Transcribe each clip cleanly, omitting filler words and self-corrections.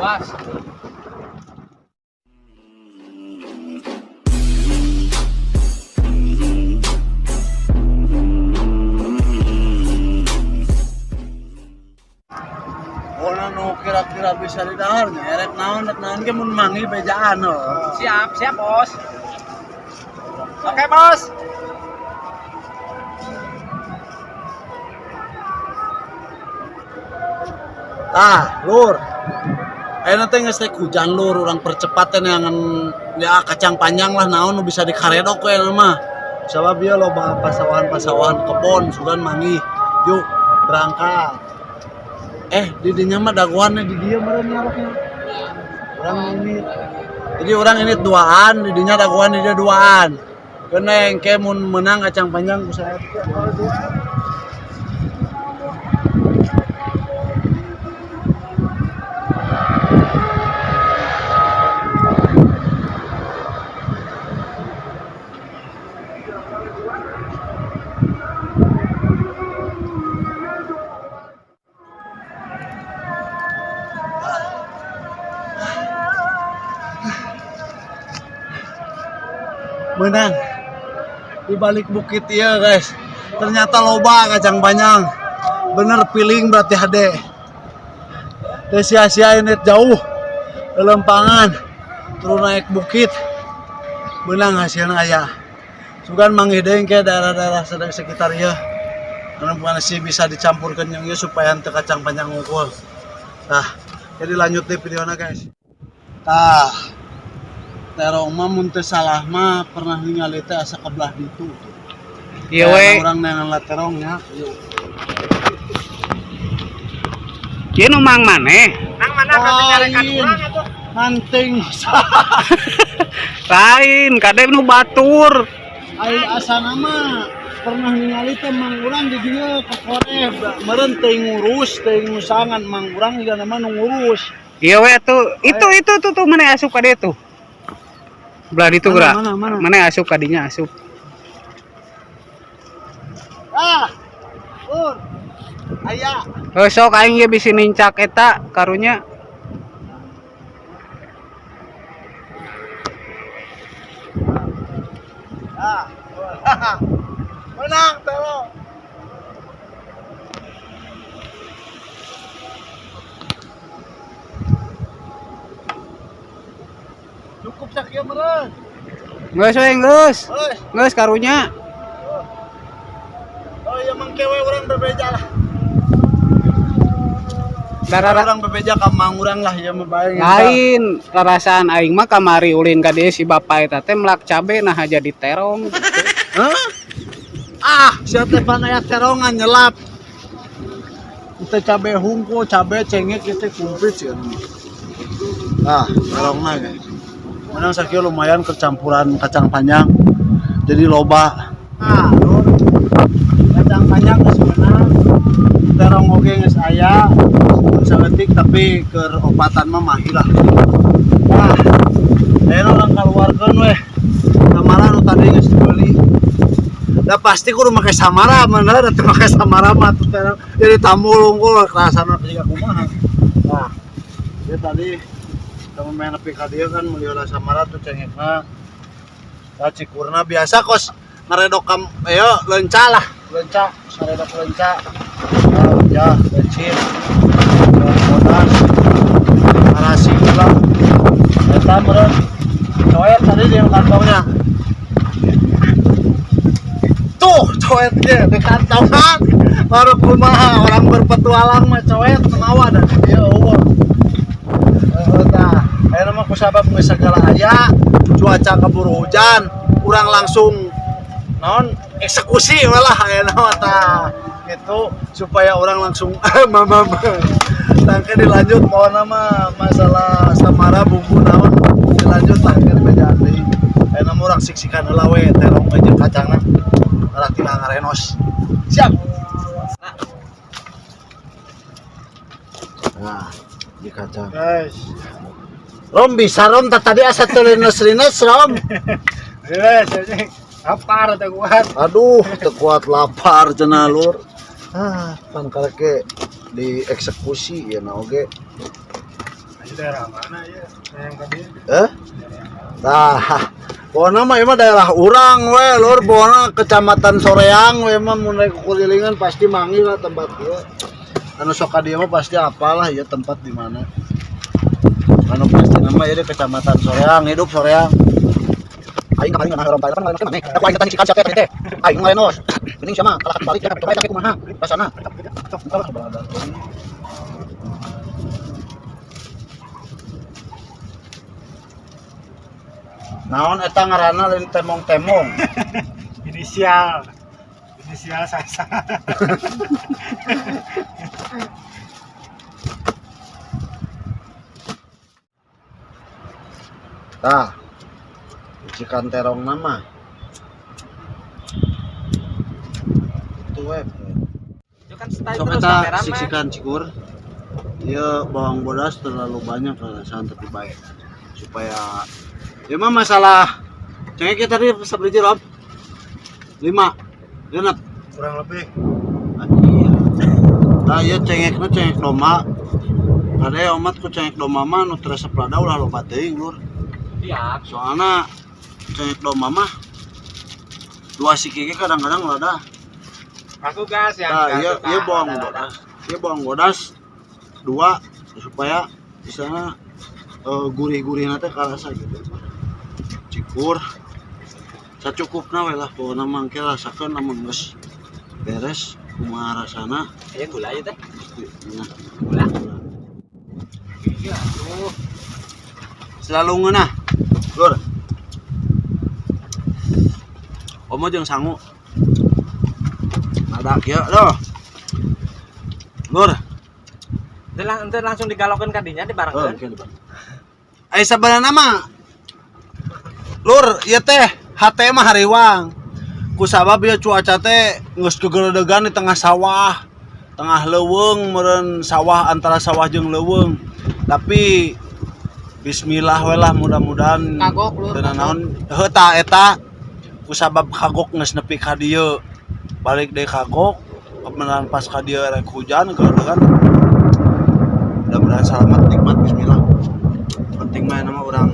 Awas. Ona nu kira-kira bisa didahar nya erek naon rek naon ge mun manggil bejaan heuh. Siap, siap, Bos. Oke, Bos. Tah, lur. Ayeuna teh geus rek hujan lur, urang percepat teh neangan ya kacang panjang lah naon nu bisa dikaredok we mah. Sabab ieu loba pasawahan-pasawahan kebon sugan manggih. Yuk, berangkat. Di dinya mah dagoanna di dieu meureun nyarokna. Urang ini. Jadi urang ini duaan, di dinya dagoan di dieu duaan. Keun engke mun menang kacang panjang ku saya. Menang di balik bukit iya guys, ternyata loba kacang panjang, bener piling berarti hade teh sia-sia ini jauh lempangan turun naik bukit, menang hasilnya aya sugan manggih deui ke daerah-daerah sekitar ieu anu masih bisa dicampurkan yang ieu supaya henteu kacang panjang unggul. Nah, jadi lanjut deh videonya guys. Tah, terong mah mun teu salah mah pernah ningali teh asa ke belah ditu tuh. Iya we. Urang neangan lah terongnya. Yuk. Ieu nu mang maneh? Nang mana kata nyarekan Lain. urang atuh. Manting. Lain, kade nu batur. Ai asana mah pernah ningali teh mang urang di dieu kokoreh meureun teu ngurus, teu ngusangan mang urang juga nama nu ngurus. Iya we tuh. Itu tuh tuh maneh asup ka dieu tuh. Belah ditu Mana, geura. mana, mana? Maneh asup ka dinya asup. Ah. Ur. Aya. Heuh sok aing ge bisi nincak eta karunya. Ah. Menang terong. Cukup sakieu meureun. Geus we geus. Euy. Geus karunya. Oh iya mangke we urang bebeja lah. Darara Urang bebeja ka mang urang lah ieu mah bae. lain rarasaan aing mah kamari ulin ka dieu si bapak eta teh melak cabe nah jadi terong. Hah? Ah, sia teh pan aya terongan nyelap. Itu cabe hungkul, cabe cengek itu kumplit sih. Nah, terongna guys. Menang sakieu lumayan kecampuran kacang panjang. Jadi loba. Nah, lur. Kacang panjang geus menang. Terong oge geus aya. Meskipun saeutik tapi keur opatan mah mahi lah. Nah, ayeuna urang kaluarkeun weh. Samara nu tadi geus dibeli. Da pasti kudu make samara bener atuh make samara mah atuh teh. Jadi tamu unggul rasana jiga kumaha. Nah, dia tadi sama main nepi ka dieu kan meuli heula samara tuh cengekna. Nah, cikurna biasa kos ngaredok kam ayo leunca lah, leunca, ngaredok leunca. Nah, ya, lecin. Bodas. Arasi pula. Eta meureun coet tadi di kantongnya. Tuh, coet ge di kantongan. Baru kumaha orang berpetualang mah coet mawa dan dia eueuh. Heeh tah. Ayeuna mah kusabab geus sagala aya, cuaca keburu hujan, urang langsung naon eksekusi we lah ayeuna mah tah. Gitu supaya orang langsung mama. Tangke dilanjut pokona mah masalah samara bumbu naon dilanjut lah ke bejaan deui. Ayeuna mah urang siksikan heula we terong jeung kacangna. Arah tina ngarenos. Siap. Nah, di kacang. Guys. Rom bisa Rom tadi asa teu lines-lines Rom. Guys, anjing. Lapar teu kuat. Aduh, teu kuat lapar cenah lur. Ah, pan kareke dieksekusi ya na oge. Daerah mana ya? Yang tadi. Eh? Tah, pokona mah ieu mah daerah urang we lur, pokona Kecamatan Soreang we mah mun rek kulilingan pasti manggil lah tempat ieu. Anu sok ka dieu mah pasti apalah ya tempat di mana. Anu pasti nama ieu di Kecamatan Soreang, hidup Soreang. Aing kemarin nggak orang kan mana? Aku aing tanya siapa teh. Aing ngalenos. Geuning sia mah kalah balik coba eta kumaha rasana. Naon eta ngaranna lain temong-temong. Inisial. Inisial Sasa. Tah. Cikan terong nama. Itu we. Itu kan style Sok terus eta kameramen. siksikan cikur. Ieu bawang bodas terlalu banyak rasaan tapi baik. Supaya ya mah masalah cengek tadi sabiji Rob. 5 genep. Kurang lebih. Anjir. Tah ieu cengekna cengek domba. Kade omat ku cengek domba mah nu teu resep lada ulah loba teuing lur. Iya. Soalnya cengek domba mah dua siki ge kadang-kadang lada. Aku gas yang Nah, gas iya suka. iya bawang Ada, ada. bodas. Iya bawang bodas dua supaya di sana gurih-gurih nanti karasa gitu. Cikur sacukupna we lah pokona mah engke rasakeun lamun geus beres kumaha rasana. Iya gula ya teh. Nah, Gula. Iya, tuh. selalu ngeunah. Lur. Omo jeung sangu. Nada kieu doh. Lur. Ente langsung digalokeun ka dinya Oh, dibarengkeun. oke, Bang. Ai sabenerna mah lur, ieu teh hate mah hariwang. Ku sabab ieu cuaca teh geus kegeledegan di tengah sawah. Tengah leuweung meureun sawah antara sawah jeung leuweung. Tapi bismillah we lah mudah-mudahan Kagok, lur, teu naon heuh tah eta ku sabab kagok geus nepi ka dieu. Balik deui kagok, kebenaran pas ka dieu rek hujan geledegan. Mudah-mudahan selamat nikmat bismillah. Penting mah nama orang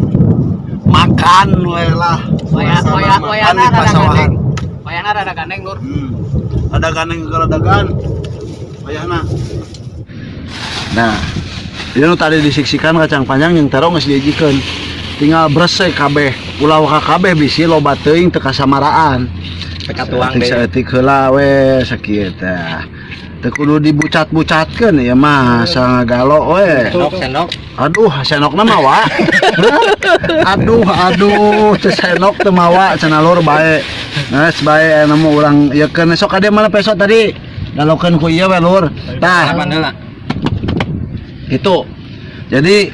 makan we lah. Waya Suasana waya makan wayana di rada pasawahan. gandeng. Wayana rada gandeng lur. Ada gandeng geledegan. Wayahna. Nah, ini nu tadi disiksikan kacang panjang yang terong geus diejikeun. Tinggal bresek kabeh. Ulah ka kabeh bisi loba teuing teu kasamaraan. Teka tuang Saeutik deui. saeutik heula we sakieu teh. Teu kudu dibucat-bucatkeun ya mah sangagalo we. Sendok, sendok. Aduh, senokna mawa. Aduh, aduh, teu senok teu mawa cenah lur bae. Geus bae aya mah urang ieu keun sok ade mana peso tadi. Galokeun ku ieu we lur. Tah, heula? itu. Jadi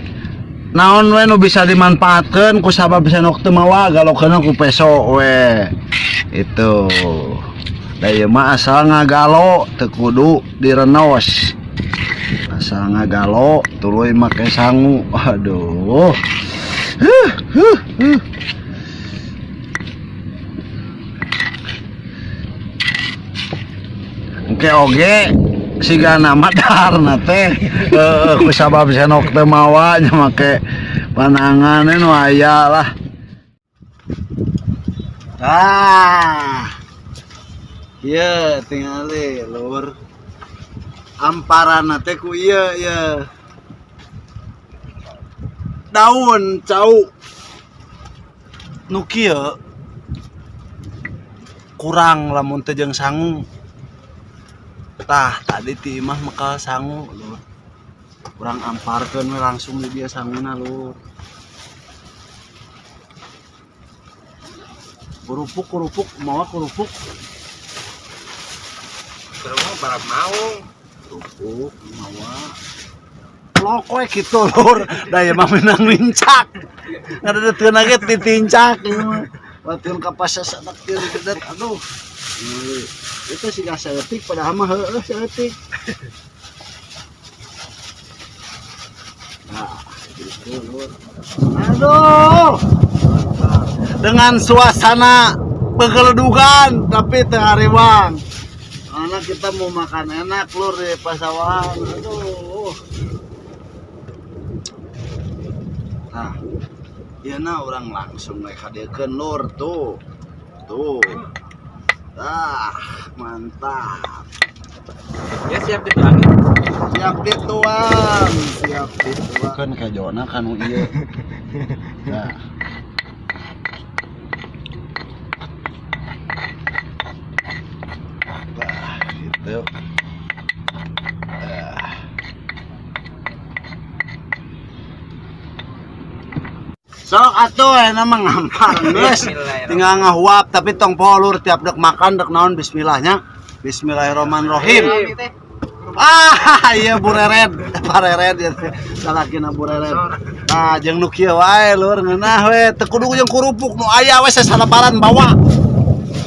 naon we nu bisa dimanfaatkeun ku sabab senok teu mawa galokeun ku peso we. Itu. Da ieu mah asal ngagalo teu kudu direnos. Asal ngagalo tuluy make sangu. Aduh. Huh, huh, huh. Engke oge siga nama darna teh heueuh ku sabab senok teu mawa nya make panangan nu aya lah. Ah. Ieu tingali lur. Amparanna teh ku ieu ieu. Daun cau nu kieu kurang lamun teu jeung sangu. Tah, tadi ti imah mekal sangu lur. Urang amparkeun we langsung di dieu sanguna lur. Kerupuk kerupuk mawa kerupuk. Kerupuk barang mau. Kerupuk mawa. Lok we kitu lur. Da ieu mah menang nincak. Ngadedeutkeun ge titincak ieu mah. Watun ka pasasana kieu gedet aduh. Itu sih gak saeutik padahal mah heueuh saeutik. Nah, gitu lur. Aduh. Dengan suasana pegeledugan tapi teu hariwang. Karena kita mau makan enak lur di pasawahan. Aduh. Tah. Ieu na urang langsung we kadiekeun lur tuh. Tuh. Ah, mantap. Ya siap dituangin. Siap dituang, siap dituang. Kan kejona kanu ieu. Nah. Nah, gitu. Ah. Sok atuh enak mah ngampar geus. Tinggal ngahuap tapi tong poho lur tiap dek makan dek naon bismillahnya. Bismillahirrahmanirrahim. Ah, iya bureret, pareret ya. Salakina bureret. Nah, jeung nu kieu wae lur ngeunah we, teu kudu jeung kurupuk nu aya we sasalabaran bawa.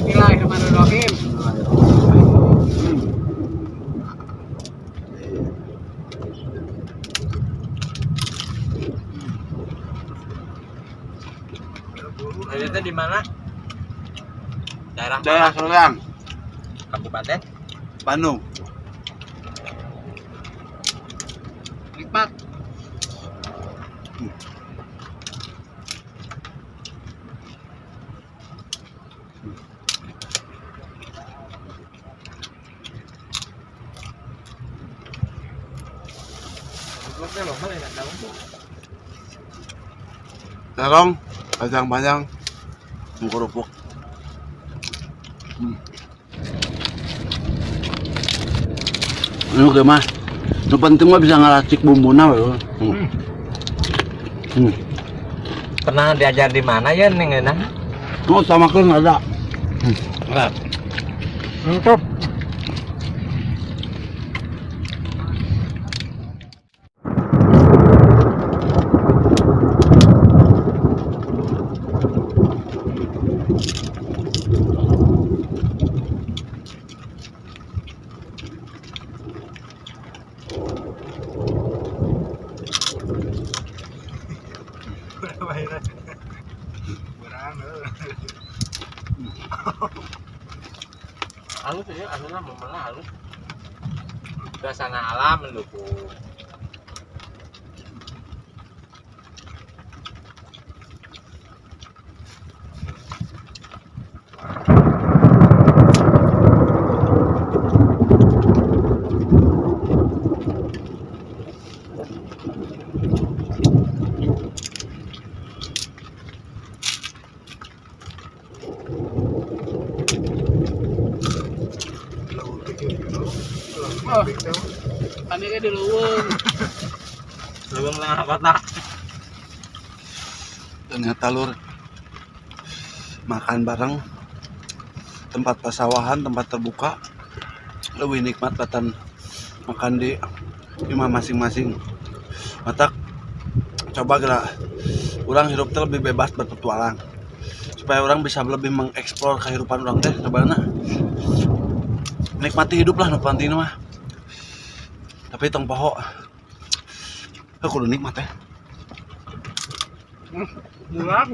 Bismillahirrahmanirrahim. Tadi itu di mana? Daerah Daerah mana? Soreang, Kabupaten? Bandung. Nikmat. Terong, kacang panjang, kerupuk. Ini oke mah. Nu penting mah bisa ngeracik bumbuna we. Pernah diajar di mana ya nih ngeunah? Oh, sama kan ada. Mantap. Mantap. Halus ya, halusnya memelah halus. Suasana alam mendukung. Oh. Tadi di leuweung. Leuweung tengah kota. Ternyata lur makan bareng tempat pasawahan, tempat terbuka lebih nikmat batan makan di imah masing-masing. Matak coba gerak orang hidup teh lebih bebas berpetualang supaya orang bisa lebih mengeksplor kehidupan orang teh coba na nikmati hidup lah nu penting mah. Tapi tong poho aku kudu nikmat teh. Bulan.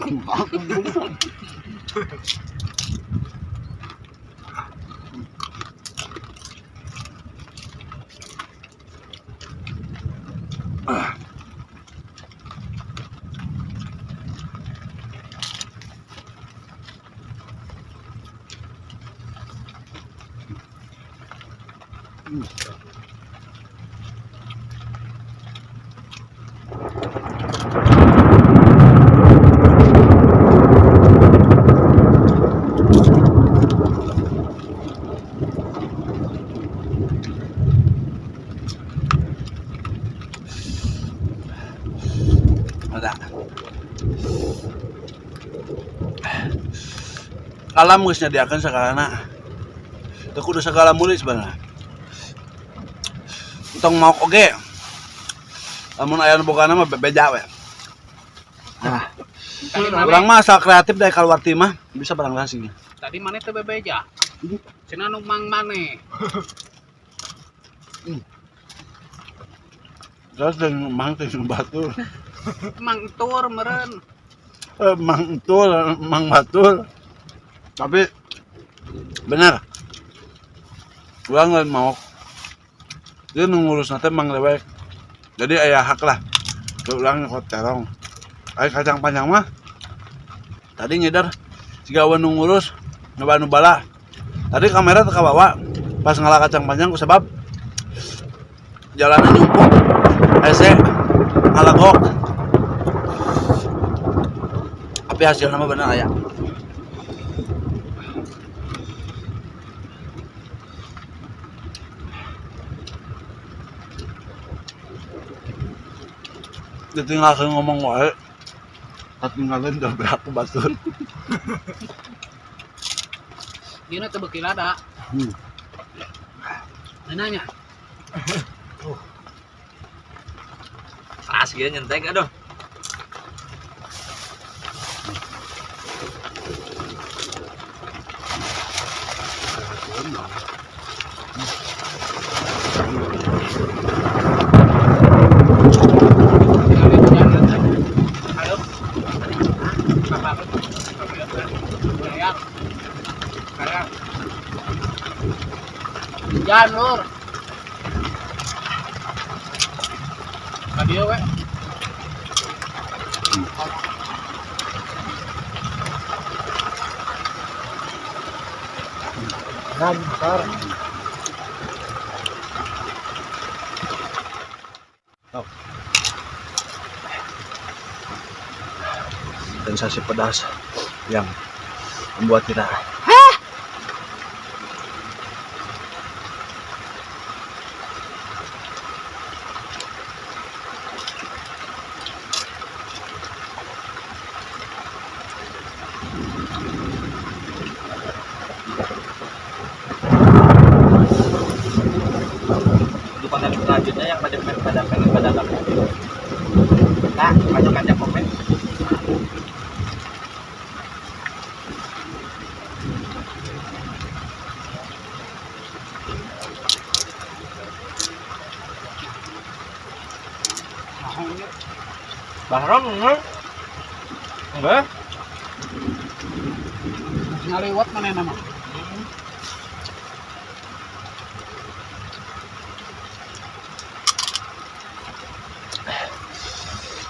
Ada. Alam geus nyadiakeun sagalana. Teu kudu sagala muli sebenarnya. Entong maok oge. Lamun aya nu bogana mah bebeja we. Nah, urang mah asal kreatif dari keluar ti mah bisa barang sih. Tadi mana teh bebeja? Cenah nu mang maneh. Terus dan mang teh batur. Mang tur meureun. Mang tur, mang batur. Tapi bener. Urang lain maok. Dia nu ngurus teh mang lewek. Jadi aya hak lah. Urang nyokot terong. Ayo kacang panjang mah. Tadi nyedar siga nu ngurus nyoba nu bala. Tadi kamera teu kabawa pas ngalah kacang panjang ku sebab jalanan nyumpuk. Hese ngalagok. Tapi hasilnya mah bener aya. Ditinggalkan ngomong wae. Ketinggalan udah berapa batur. Dina teu beuki lada. Nanya. Keras gitu nyentek aduh. Ayo. Hujan lur. Tadi we. Ngantar. Sensasi pedas yang membuat kita Untuk konten selanjutnya yang pada pengen pada apa? Nah, banyak komen. Bahrom enggak? Enggak. Ngaliwat mana nama?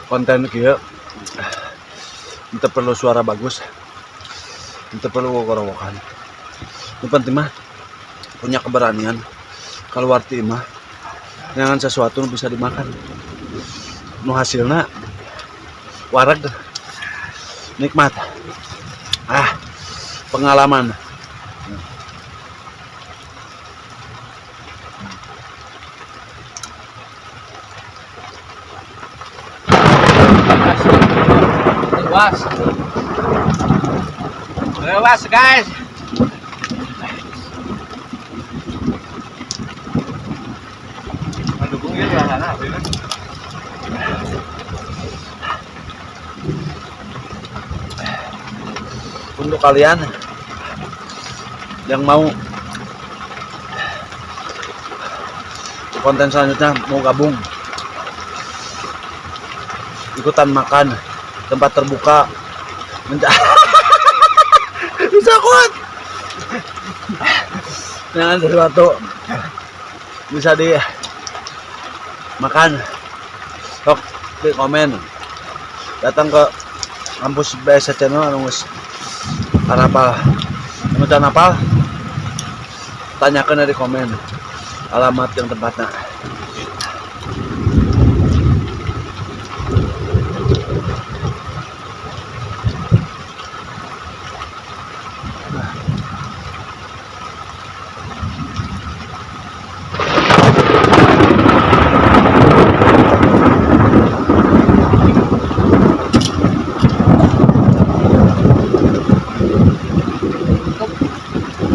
Konten kieu itu perlu suara bagus, itu perlu gorowokan. Yang penting mah punya keberanian keluar ti imah dengan sesuatu nu bisa dimakan, nu hasilna wareg, nikmat, pengalaman. Lewas. Lewas guys. Mendukung ya suasana. Untuk kalian yang mau konten selanjutnya, mau gabung ikutan makan tempat terbuka, bisa kuat jangan sesuatu bisa di makan, sok di komen, datang ke kampus BSC Channel anu geus arapal, anu can apal tanyakan dari komen alamat yang tempatnya.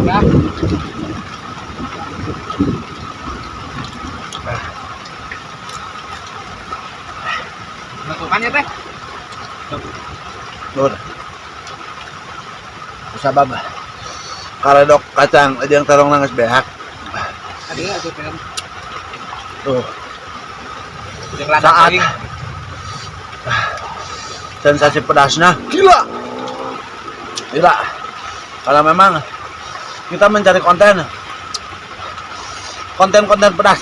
Ya. Masukannya teh. Nur. Sabab karedok kacang jeung terong nangis beak. Tadi atuh teh. Tuh. Jeung lada Saat kering. Sensasi pedasnya gila. Gila. Karena memang kita mencari konten-konten pedas.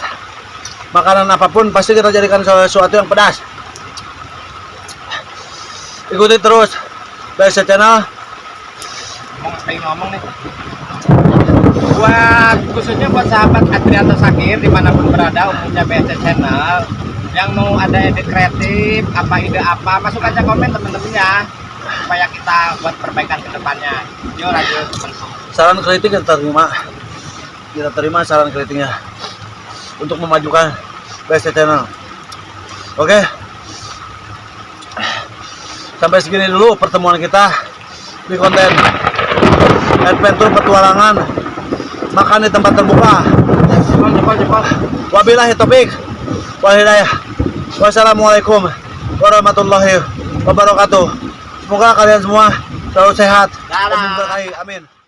Makanan apapun pasti kita jadikan sesuatu yang pedas. Ikuti terus BSC Channel. Ngomong kayak ngomong nih. Buat khususnya buat sahabat Adrianto Sakir dimanapun berada, umumnya BSC Channel, yang mau ada ide kreatif, apa ide apa, masuk aja komen temen-temen ya, supaya kita buat perbaikan ke depannya. Yo radio temen. Saran kritik kita terima. Kita terima saran kritiknya untuk memajukan BSC Channel. Oke. Sampai segini dulu pertemuan kita di konten adventure petualangan makan di tempat terbuka. Jempol, jempol, jempol. Wabillahi taufik wal hidayah. Wassalamualaikum warahmatullahi wabarakatuh. Semoga kalian semua selalu sehat dan Dadah. diberkahi. Amin.